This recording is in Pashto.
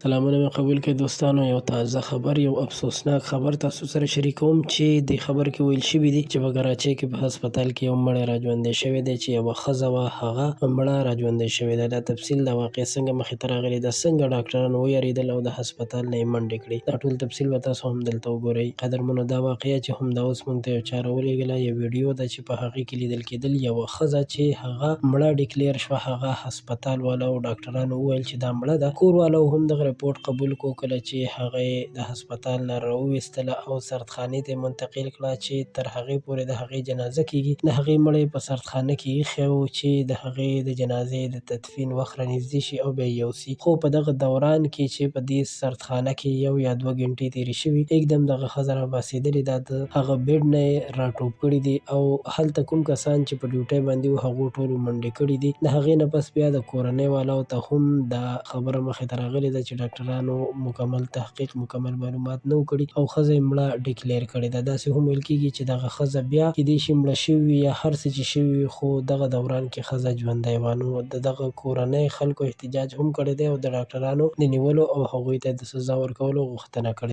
سلامونه مې قبول کړئ دوستانو. یو تازه خبر، یو افسوسناک خبر تاسو سره شریکوم چې دې خبر کې ویل شوي دي چې په کراچۍ کې په هسپتال کې یو مړی راژوندی شوی دی چې یوه ښځه وه، هغه مړه راژوندی شوې ده. دا تفصیل، دا واقعه څنګه مخې ته راغلې ده، څنګه ډاکټران ویرېدل او د هسپتال نه یې منډې کړې، دا ټول تفصیل به تاسو هم دلته وګورئ. قدرمنو، دا واقعه چې همدا اوس موږ ته یو چا راولېږله، یو ویډیو ده چې په هغې کې لیدل کېدل یوه ښځه چې هغه مړه ډیکلیر شوه. هغه هسپتال والاو ډاکټرانو وویل چې دا مړه ده. کور والاو هم دغه رپورټ قبول کو. کله چې هغه یې د هسپتال نه راوویستله او سردخانې ته یې منتقل کړه چې تر هغې پورې د هغې جنازه کیږي، د هغې مړی په سردخانه کې ایښی و چې د هغې د جنازې د تدفین وخت رانږدې شي او بیا یې یوسي. خو په دغه دوران کې چې په دې سردخانه کې یو یا دوه ګنټې تېرې شوي، یکدم دغه ښځه راپاڅېدلې ده، د هغه بیډ نه یې راټوپ کړي دي او هلته کوم کسان چې په ډیوټۍ باندې وو، هغو ټولو منډې کړي دي. د هغې نه پس بیا د کورنۍ والاو ته هم دا خبره مخې ته راغلې ده چې ډاکټرانو مکمل تحقیق، مکمل معلومات نه وو کړي او ښځه یې مړه ډیکلیر کړې ده. داسې هم ویل کیږي چې دغه ښځه بیا کیدای شي مړه شوې وي یا هر څه چې شوي وي، خو دغه دوران کې ښځه ژوندۍ وه. نو د دغه کورنۍ خلکو احتجاج هم کړی دی او د ډاکټرانو د نیولو او هغوی ته د سزا ورکولو غوښتنه کړې.